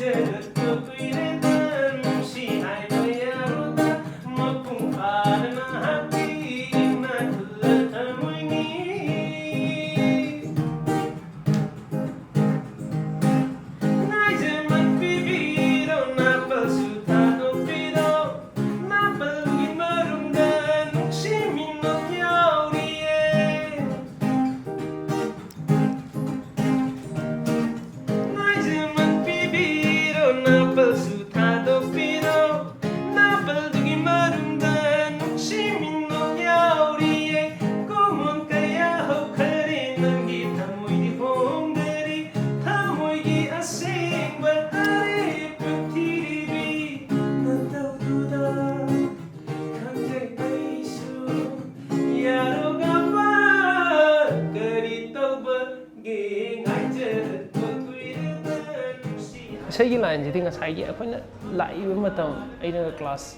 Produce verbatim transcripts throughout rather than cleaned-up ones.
ꯀꯨꯏꯔꯦꯗ ꯅꯨꯡꯁꯤ ꯍꯥꯏꯕ ꯌꯥꯔꯣꯏꯗ, ꯃꯄꯨꯡ ꯐꯥꯅ ꯍꯥꯞꯄꯤ ꯏꯅꯥꯛ ꯈꯨꯜꯂ ꯊꯃꯣꯏꯅꯤ꯫ ꯅꯥꯏꯖꯃꯛ ꯄꯤꯕꯤꯔꯣ, ꯅꯥꯄꯜꯁꯨ ꯊꯥꯗꯣꯛꯄꯤꯔꯣ, ꯅꯥꯄꯜꯒꯤ ꯃꯔꯨꯝꯗ ꯅꯨꯡꯁꯤ ꯃꯤꯅꯣꯛ ꯌꯥꯎꯔꯤꯌꯦ꯫ ꯅꯥꯏꯖꯃꯛ ꯄꯤꯕꯤꯔꯣ, ꯅꯥꯄꯜꯁꯨ ꯊꯥꯗꯣꯛꯄꯤꯔꯣ, ꯅꯥꯄꯜꯗꯨꯒꯤ ꯃꯔꯨꯝꯗ ꯅꯨꯡꯁꯤ ꯃꯤꯅꯣꯛ ꯌꯥꯎꯔꯤꯌꯦ꯫ ꯀꯨꯃꯣꯟ ꯀꯌꯥ ꯍꯧꯈꯔꯦ, ꯅꯪꯒꯤ ꯊꯃꯣꯏꯗꯤ ꯍꯣꯡꯗꯔꯤ, ꯊꯃꯣꯏꯒꯤ ꯑꯁꯦꯡꯕ ꯑꯔꯦꯞꯄ ꯊꯤꯔꯤꯕꯤ ꯅꯇꯧꯗꯨꯗ꯫ ꯈꯪꯖꯩ ꯑꯩꯁꯨ ꯌꯥꯔꯣꯒꯥꯕ ꯀꯔꯤ ꯇꯧꯕꯒꯦ ꯉꯥꯏꯖꯔꯛꯄ ꯀꯨꯏꯔꯕ ꯅꯨꯡꯁꯤ꯫ ꯏꯁꯩꯒꯤ ꯂꯥꯏꯟꯁꯤꯗꯤ ꯉꯁꯥꯏꯒꯤ ꯑꯩꯈꯣꯏꯅ ꯂꯥꯛꯏꯕ ꯃꯇꯝ, ꯑꯩꯅ ꯀ꯭ꯂꯥꯁ,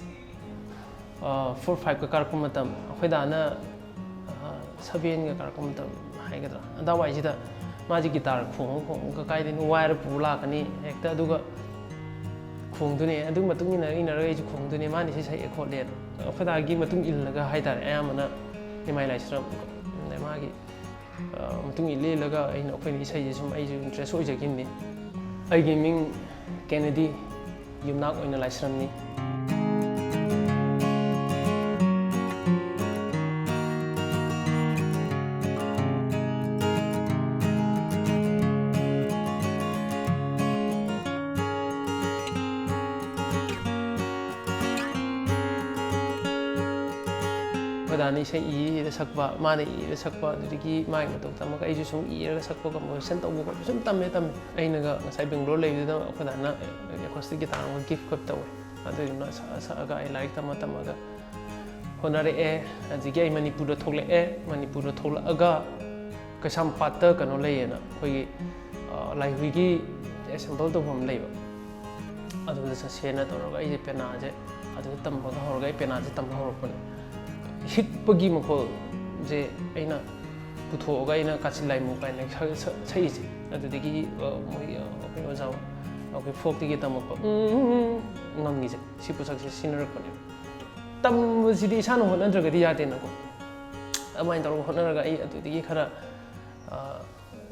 ꯑ, ꯐꯣꯔ ꯐꯥꯏꯚꯀ ꯀꯥꯔꯛꯄ ꯃꯇꯝ, ꯑꯩꯈꯣꯏ ꯗꯥꯅ, ꯑ, ꯁꯚꯦꯟꯒ ꯀꯥꯔꯛꯄ ꯃꯇꯝ ꯍꯥꯏꯒꯗ꯭ꯔꯥ, ꯑꯗꯥꯋꯥꯏꯁꯤꯗ ꯃꯥꯁꯦ ꯒꯤꯇꯥꯔ ꯈꯣꯡꯉ ꯈꯣꯡꯉꯒ ꯀꯥꯏꯗꯩꯅꯣ ꯋꯥꯏꯔ ꯄꯨꯔ ꯂꯥꯛꯀꯅꯤ ꯍꯦꯛꯇ, ꯑꯗꯨꯒ ꯈꯣꯡꯗꯣꯏꯅꯦ꯫ ꯑꯗꯨꯒꯤ ꯃꯇꯨꯡ ꯏꯟꯅ ꯏꯟꯅꯔꯒ ꯑꯩꯁꯨ ꯈꯣꯡꯗꯣꯏꯅꯦ, ꯃꯥꯅ ꯏꯁꯩ ꯁꯛꯑꯦ ꯈꯣꯠꯂꯦꯅ꯫ ꯑꯩꯈꯣꯏ ꯗꯥꯒꯤ ꯃꯇꯨꯡ ꯏꯜꯂꯒ ꯍꯥꯏꯇꯥꯔꯦ, ꯑꯌꯥꯝꯕꯅ ꯏꯃꯥꯏ ꯂꯥꯏꯁ꯭ꯔꯝ, ꯑꯗꯩ ꯃꯥꯒꯤ, ꯑ, ꯃꯇꯨꯡ ꯏꯜ ꯏꯜꯂꯒ ꯑꯩꯅ, ꯑꯩꯈꯣꯏꯅ ꯏꯁꯩꯁꯦ ꯁꯨꯝ ꯑꯩꯁꯨ ꯏꯟꯇꯔꯦꯁ ꯑꯣꯏꯖꯈꯤꯕꯅꯤ꯫ ꯑꯩꯒꯤ ꯃꯤꯡ ꯀꯦꯅꯦꯗꯤ ꯌꯨꯝꯅꯥꯛ ꯑꯣꯏꯅ ꯂꯥꯏꯁ꯭ꯔꯝꯅꯤ꯫ ꯑꯩꯈꯣꯏ ꯗꯥꯅ ꯏꯁꯩ ꯏꯔ ꯁꯛꯄ, ꯃꯥꯅ ꯏꯔ ꯁꯛꯄ, ꯑꯗꯨꯗꯒꯤ ꯃꯥꯒꯤ ꯃꯇꯧ ꯇꯝꯃꯒ ꯑꯩꯁꯨ ꯁꯨꯝ ꯏꯔꯒ ꯁꯛꯄ, ꯀꯝꯄꯣꯖꯤꯁꯟ ꯇꯧꯕ ꯈꯣꯠꯄ ꯁꯨꯝ ꯇꯝꯃꯦ, ꯇꯝꯃꯦ꯫ ꯑꯩꯅꯒ ꯉꯁꯥꯏ ꯕꯦꯡꯒ꯭ꯂꯣꯔ ꯂꯩꯕꯗꯨꯗ ꯑꯩꯈꯣꯏ ꯗꯥꯅ ꯑꯦꯀꯣꯁꯇꯤꯛ ꯒꯤꯇꯥꯔ ꯑꯃ ꯒꯤꯐ ꯈꯛ ꯇꯧꯋꯦ꯫ ꯑꯗꯨꯗꯨꯅ ꯁꯛꯑ ꯁꯛꯑꯒ ꯑꯩ ꯂꯥꯏꯔꯤꯛ ꯇꯝꯃ ꯇꯝꯃꯒ ꯍꯣꯠꯅꯔꯛꯑꯦ꯫ ꯑꯗꯒꯤ ꯑꯩ ꯃꯅꯤꯄꯨꯔꯗ ꯊꯣꯛꯂꯛꯑꯦ꯫ ꯃꯅꯤꯄꯨꯔꯗ ꯊꯣꯛꯂꯛꯑꯒ ꯀꯩꯁꯥꯝꯄꯥꯠꯇ ꯀꯩꯅꯣ ꯂꯩꯌꯦꯅ, ꯑꯩꯈꯣꯏꯒꯤ, ꯑ, ꯂꯥꯏꯍꯨꯏꯒꯤ ꯑꯦꯁꯦꯝꯕꯜ ꯇꯧꯐꯝ ꯂꯩꯕ, ꯑꯗꯨꯗ ꯆꯠꯁꯦꯅ ꯇꯧꯔꯒ ꯑꯩꯁꯦ ꯄꯦꯅꯥꯁꯦ ꯑꯗꯨꯗ ꯇꯝꯕꯒ ꯍꯧꯔꯒ ꯑꯩ ꯄꯦꯅꯥꯁꯦ ꯇꯝꯕ ꯍꯧꯔꯛꯄꯅꯦ꯫ ꯍꯤꯛꯄꯒꯤ ꯃꯈꯣꯜꯁꯦ ꯑꯩꯅ ꯄꯨꯊꯣꯛꯑꯒ ꯑꯩꯅ ꯀꯥꯆꯤꯟ ꯂꯥꯏꯃꯨ ꯀꯥꯏꯅ ꯁꯛ-, ꯁꯛ-, ꯁꯛꯏꯁꯦ꯫ ꯑꯗꯨꯗꯒꯤ, ꯑ, ꯃꯣꯏ, ꯑ, ꯑꯩꯈꯣꯏ ꯑꯣꯖꯥ ꯑꯩꯈꯣꯏ ꯐꯣꯛꯇꯒꯤ ꯇꯝꯃꯛꯄ ꯎꯝ ꯉꯪꯉꯤꯁꯦ, ꯁꯤ ꯄꯣꯠꯁꯛꯁꯦ ꯁꯤꯖꯤꯟꯅꯔꯛꯄꯅꯦꯕ꯫ ꯇꯝꯕꯁꯤꯗꯤ ꯏꯁꯥꯅ ꯍꯣꯠꯅꯗ꯭ꯔꯒꯗꯤ ꯌꯥꯗꯦꯅꯀꯣ꯫ ꯑꯗꯨꯃꯥꯏꯅ ꯇꯧꯔꯒ ꯍꯣꯠꯅꯔꯒ ꯑꯩ ꯑꯗꯨꯗꯒꯤ ꯈꯔ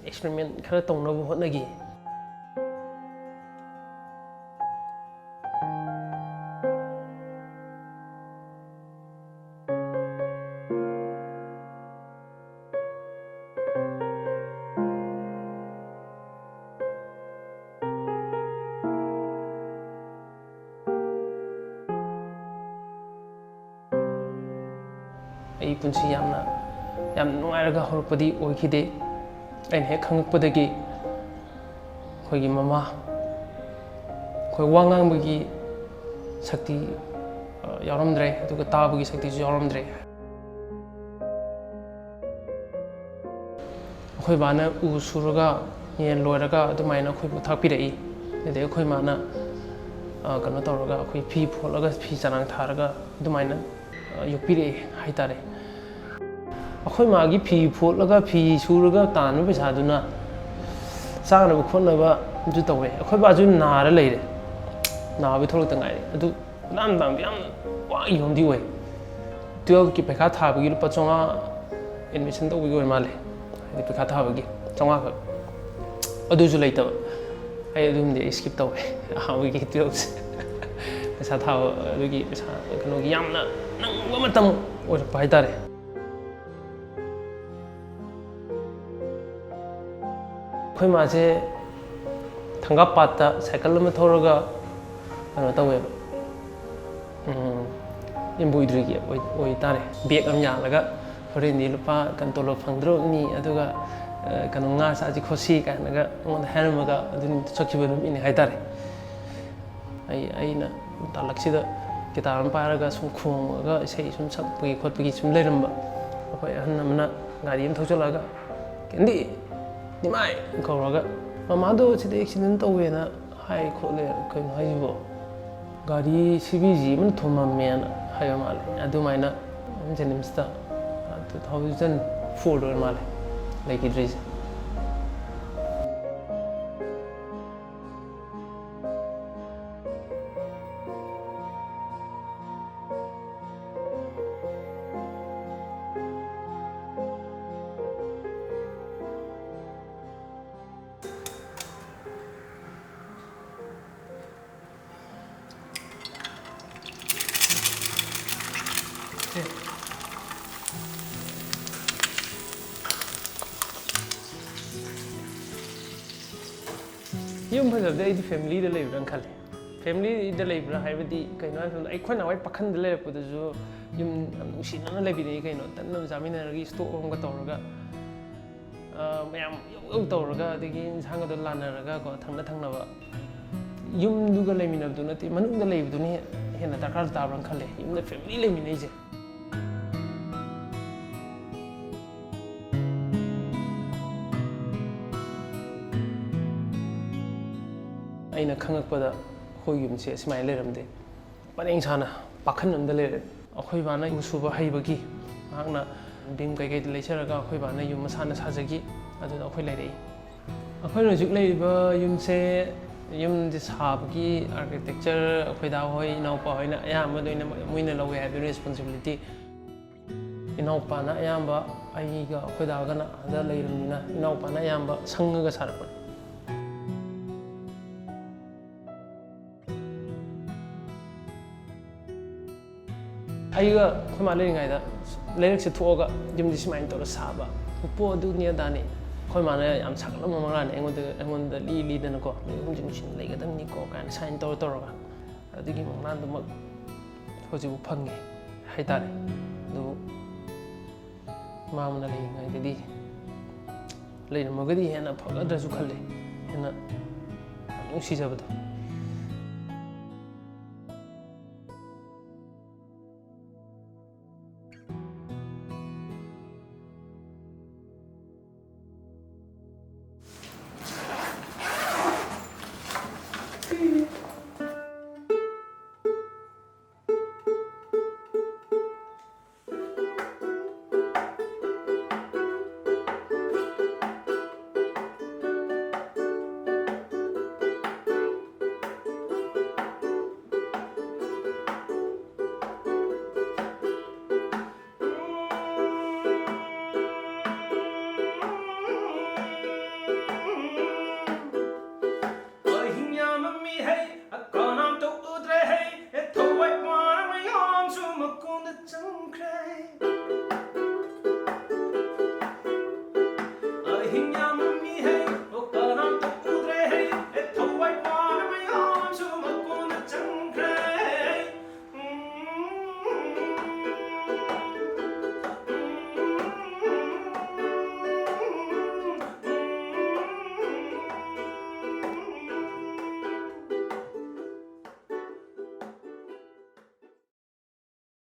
ꯑꯦꯛꯁꯄꯦꯔꯤꯃꯦꯟ ꯈꯔ ꯇꯧꯅꯕ ꯍꯣꯠꯅꯈꯤ꯫ ꯑꯩ ꯄꯨꯟꯁꯤ ꯌꯥꯝꯅ, ꯌꯥꯝ ꯅꯨꯡꯉꯥꯏꯔꯒ ꯍꯧꯔꯛꯄꯗꯤ ꯑꯣꯏꯈꯤꯗꯦ꯫ ꯑꯩꯅ ꯍꯦꯛ ꯈꯪꯉꯛꯄꯗꯒꯤ ꯑꯩꯈꯣꯏꯒꯤ ꯃꯃꯥ, ꯑꯩꯈꯣꯏ ꯋꯥ ꯉꯥꯡꯕꯒꯤ ꯁꯛꯇꯤ, ꯑ, ꯌꯥꯎꯔꯝꯗ꯭ꯔꯦ, ꯑꯗꯨꯒ ꯇꯥꯕꯒꯤ ꯁꯛꯇꯤꯁꯨ ꯌꯥꯎꯔꯝꯗ꯭ꯔꯦ꯫ ꯑꯩꯈꯣꯏ ꯕꯥꯅ ꯎ ꯁꯨꯔꯒ, ꯌꯦꯟ ꯂꯣꯏꯔꯒ ꯑꯗꯨꯃꯥꯏꯅ ꯑꯩꯈꯣꯏꯕꯨ ꯊꯥꯛꯄꯤꯔꯛꯏ꯫ ꯑꯗꯩ ꯑꯩꯈꯣꯏ ꯃꯥꯅ, ꯑ, ꯀꯩꯅꯣ ꯇꯧꯔꯒ, ꯑꯩꯈꯣꯏ ꯐꯤ ꯐꯣꯠꯂꯒ, ꯐꯤ ꯆꯔꯥꯡ ꯊꯥꯔꯒ ꯑꯗꯨꯃꯥꯏꯅ, ꯑ, ꯌꯣꯛꯄꯤꯔꯛꯑꯦ ꯍꯥꯏꯇꯥꯔꯦ꯫ ꯑꯩꯈꯣꯏ ꯃꯥꯒꯤ ꯐꯤ ꯐꯣꯠꯂꯒ, ꯐꯤ ꯁꯨꯔꯒ ꯇꯥꯟꯕ ꯄꯩꯁꯥꯗꯨꯅ ꯆꯥꯅꯕ ꯈꯣꯠꯅꯕꯁꯨ ꯇꯧꯋꯦ꯫ ꯑꯩꯈꯣꯏ ꯕꯥꯁꯨ ꯅꯥꯔ ꯂꯩꯔꯦ, ꯅꯥꯕꯒꯤ ꯊꯣꯛꯂꯛꯇ ꯉꯥꯏꯔꯦ꯫ ꯑꯗꯨ ꯃꯇꯥꯡ ꯃꯇꯥꯡꯗ ꯌꯥꯝꯅ ꯋꯥ ꯌꯣꯟꯗꯤ ꯑꯣꯏ꯫ ꯇꯨꯌꯦꯜꯐꯀꯤ ꯄꯩꯈꯥ ꯊꯥꯕꯒꯤ ꯂꯨꯄꯥ ꯆꯥꯝꯃꯉꯥ ꯑꯦꯗꯃꯤꯁꯟ ꯇꯧꯕꯒꯤ ꯑꯣꯏ ꯃꯥꯜꯂꯦ, ꯍꯥꯏꯗꯤ ꯄꯩꯈꯥ ꯊꯥꯕꯒꯤ ꯆꯥꯝꯃꯉꯥꯈꯛ, ꯑꯗꯨꯁꯨ ꯂꯩꯇꯕ꯫ ꯑꯩ ꯑꯗꯨꯝꯗꯤ ꯑꯩ ꯁ꯭ꯀꯤꯞ ꯇꯧꯋꯦ꯫ ꯑꯍꯥꯟꯕꯒꯤ ꯇꯨꯌꯦꯜꯐꯁꯦ ꯄꯩꯁꯥ ꯊꯥꯕ ꯑꯗꯨꯒꯤ ꯄꯩꯁꯥ ꯀꯩꯅꯣꯒꯤ ꯌꯥꯝꯅ ꯅꯪꯕ ꯃꯇꯝ ꯑꯣꯏꯔꯛꯄ ꯍꯥꯏꯇꯥꯔꯦ꯫ ꯑꯩꯈꯣꯏ ꯃꯥꯁꯦ ꯊꯪꯒꯥ ꯄꯥꯠꯇ ꯁꯥꯏꯀꯜ ꯑꯃ ꯊꯧꯔꯒ ꯀꯩꯅꯣ ꯇꯧꯋꯦꯕ, ꯏꯝꯕꯣꯏꯗ꯭ꯔꯤꯒꯤ ꯑꯣꯏ-, ꯑꯣꯏꯇꯥꯔꯦ꯫ ꯕꯦꯒ ꯑꯃ ꯌꯥꯜꯂꯒ, "ꯍꯣꯔꯦꯟꯗꯤ ꯂꯨꯄꯥ ꯀꯩꯅꯣ ꯇꯣꯂꯣꯞ ꯐꯪꯗ꯭ꯔꯣꯕꯅꯤ, ꯑꯗꯨꯒ, ꯑ, ꯀꯩꯅꯣ, ꯉꯥ ꯆꯥꯁꯤ ꯈꯣꯠꯁꯤ" ꯀꯥꯏꯅꯒ ꯑꯩꯉꯣꯟꯗ ꯍꯥꯏꯔꯝꯃꯒ ꯑꯗꯨ ꯅꯨꯃꯤꯠꯇꯨ ꯆꯠꯈꯤꯕ ꯅꯨꯃꯤꯠꯅꯤ ꯍꯥꯏꯇꯥꯔꯦ꯫ ꯑꯩ, ꯑꯩꯅ ꯇꯥꯂꯛꯁꯤꯗ ꯒꯤꯇꯥꯔ ꯑꯃ ꯄꯥꯏꯔꯒ ꯁꯨꯝ ꯈꯣꯡꯉꯒ ꯏꯁꯩ ꯁꯨꯝ ꯁꯛꯄꯒꯤ ꯈꯣꯠꯄꯒꯤ ꯁꯨꯝ ꯂꯩꯔꯝꯕ꯫ ꯑꯩꯈꯣꯏ ꯑꯍꯟ ꯑꯃꯅ ꯒꯥꯔꯤ ꯑꯃ ꯊꯧꯖꯤꯜꯂꯛꯑꯒ, "ꯀꯦꯟꯗꯤ, ꯅꯤꯃꯥꯏ!" ꯀꯧꯔꯒ, "ꯃꯃꯥꯗꯣ ꯁꯤꯗ ꯑꯦꯛꯁꯤꯗꯦꯟ ꯇꯧꯋꯦꯅ ꯍꯥꯏ ꯈꯣꯠꯂꯦ, ꯀꯩꯅꯣ ꯍꯥꯏꯁꯤꯕꯣ? ꯒꯥꯔꯤ ꯁꯤ ꯕꯤ ꯖꯤ ꯑꯃꯅ ꯊꯣꯝꯃꯝꯃꯦꯅ" ꯍꯥꯏꯕ ꯃꯥꯜꯂꯦ꯫ ꯑꯗꯨꯃꯥꯏꯅ ꯖꯦꯅꯤꯝꯁꯇ ꯇꯨ ꯊꯥꯎꯖꯟ ꯐꯣꯔꯗ ꯑꯣꯏꯔ ꯃꯥꯜꯂꯦ ꯂꯩꯈꯤꯗ꯭ꯔꯤꯁꯦ꯫ ꯌꯨꯝ ꯐꯖꯕꯗꯤ ꯑꯩꯗꯤ ꯐꯦꯃꯤꯂꯤꯗ ꯂꯩꯕ꯭ꯔꯥꯅ ꯈꯜꯂꯦ꯫ ꯐꯦꯃꯤꯂꯤꯗ ꯂꯩꯕ꯭ꯔꯥ ꯍꯥꯏꯕꯗꯤ ꯀꯩꯅꯣ ꯍꯥꯏꯕ ꯃꯇꯝꯗ, ꯑꯩꯈꯣꯏ ꯅꯍꯥꯟꯋꯥꯏ ꯄꯥꯈꯟꯗ ꯂꯩꯔꯛꯄꯗꯁꯨ ꯌꯨꯝ ꯌꯥꯝ ꯅꯨꯡꯁꯤꯅꯅ ꯂꯩꯕꯤꯔꯛꯏ ꯀꯩꯅꯣ꯫ ꯇꯟꯅ ꯆꯥꯃꯤꯟꯅꯔꯒ, ꯏꯁꯇꯣꯛ ꯑꯃꯒ ꯇꯧꯔꯒ, ꯑ, ꯃꯌꯥꯝ ꯌꯧ ꯌꯧ ꯇꯧꯔꯒ, ꯑꯗꯒꯤ ꯏꯟꯁꯥꯡꯒꯗꯣ ꯂꯥꯟꯅꯔꯒ ꯀꯣ, ꯊꯪꯅ ꯊꯪꯅꯕ꯫ ꯌꯨꯝꯗꯨꯒ ꯂꯩꯃꯤꯟꯅꯕꯗꯨ ꯅꯠꯇꯦ, ꯃꯅꯨꯡꯗ ꯂꯩꯕꯗꯨꯅ ꯍꯦ-, ꯍꯦꯟꯅ ꯗꯔꯀꯥꯔ ꯇꯥꯕ꯭ꯔꯥꯅ ꯈꯜꯂꯦ, ꯌꯨꯝꯗ ꯐꯦꯃꯤꯂꯤ ꯂꯩꯃꯤꯟꯅꯩꯁꯦ꯫ ꯑꯩꯅ ꯈꯪꯉꯛꯄꯗ ꯑꯩꯈꯣꯏ ꯌꯨꯝꯁꯦ ꯑꯁꯨꯃꯥꯏꯅ ꯂꯩꯔꯝꯗꯦ꯫ ꯄꯔꯦꯡ ꯁꯥꯅ ꯄꯥꯈꯟ ꯑꯝꯗ ꯂꯩꯔꯦ꯫ ꯑꯩꯈꯣꯏ ꯕꯥꯅ ꯌꯨ ꯁꯨꯕ ꯍꯩꯕꯒꯤ ꯃꯍꯥꯛꯅ ꯚꯤꯝ ꯀꯩꯀꯩꯗ ꯂꯩꯖꯔꯒ ꯑꯩꯈꯣꯏ ꯕꯥꯅ ꯌꯨꯝ ꯃꯁꯥꯅ ꯁꯥꯖꯈꯤ꯫ ꯑꯗꯨꯗ ꯑꯩꯈꯣꯏ ꯂꯩꯔꯛꯏ꯫ ꯑꯩꯈꯣꯏꯅ ꯍꯧꯖꯤꯛ ꯂꯩꯔꯤꯕ ꯌꯨꯝꯁꯦ, ꯌꯨꯝꯁꯦ ꯁꯥꯕꯒꯤ architecture ꯑꯩꯈꯣꯏ ꯗꯥ ꯍꯣꯏ, ꯏꯅꯥꯎꯄꯥ ꯍꯣꯏꯅ ꯑꯌꯥꯝꯕ ꯂꯣꯏꯅꯃꯛ ꯃꯣꯏꯅ ꯂꯧꯋꯦ ꯍꯥꯏꯕ responsibility꯫ ꯏꯅꯥꯎꯄꯥꯅ ꯑꯌꯥꯝꯕ, ꯑꯩꯒ ꯑꯩꯈꯣꯏ ꯗꯥꯒꯅ ꯑꯥꯗ ꯂꯩꯔꯕꯅꯤꯅ ꯏꯅꯥꯎꯄꯥꯅ ꯑꯌꯥꯝꯕ ꯁꯪꯉꯒ ꯁꯥꯔꯛꯄꯅꯤ꯫ ꯑꯩꯒ ꯑꯩꯈꯣꯏ ꯃꯥ ꯂꯩꯔꯤꯉꯩꯗ ꯂꯩꯔꯛꯁꯦ ꯊꯣꯛꯑꯒ ꯌꯨꯝꯗꯤ ꯁꯨꯃꯥꯏꯅ ꯇꯧꯔ ꯁꯥꯕ, ꯎꯄꯨ ꯑꯗꯨꯅꯤ ꯑꯗꯥꯅꯤ꯫ ꯑꯩꯈꯣꯏ ꯃꯥꯅ ꯌꯥꯝ ꯁꯥꯒꯠꯂꯝꯕ ꯃꯪꯂꯥꯟꯅꯤ ꯑꯩꯉꯣꯟꯗ, ꯑꯩꯉꯣꯟꯗ ꯂꯤ ꯂꯤꯗꯅꯀꯣ, "ꯅꯣꯏ ꯑꯍꯨꯝꯁꯦ ꯅꯨꯡꯁꯤꯅ ꯂꯩꯒꯗꯕꯅꯤꯀꯣ" ꯀꯥꯏꯅ sign ꯇꯧꯔ ꯇꯧꯔꯒ꯫ ꯑꯗꯨꯒꯤ ꯃꯪꯂꯥꯟꯗꯨꯃꯛ ꯍꯧꯖꯤꯛꯐꯥꯎ ꯐꯪꯉꯦ ꯍꯥꯏꯇꯥꯔꯦ꯫ ꯑꯗꯨꯕꯨ ꯏꯃꯥ ꯑꯃꯅ ꯂꯩꯔꯤꯉꯩꯗꯗꯤ ꯂꯩꯔꯝꯃꯒꯗꯤ ꯍꯦꯟꯅ ꯐꯒꯗ꯭ꯔꯁꯨ ꯈꯜꯂꯦ, ꯍꯦꯟꯅ ꯌꯥꯝ ꯅꯨꯡꯁꯤꯖꯕꯗꯣ꯫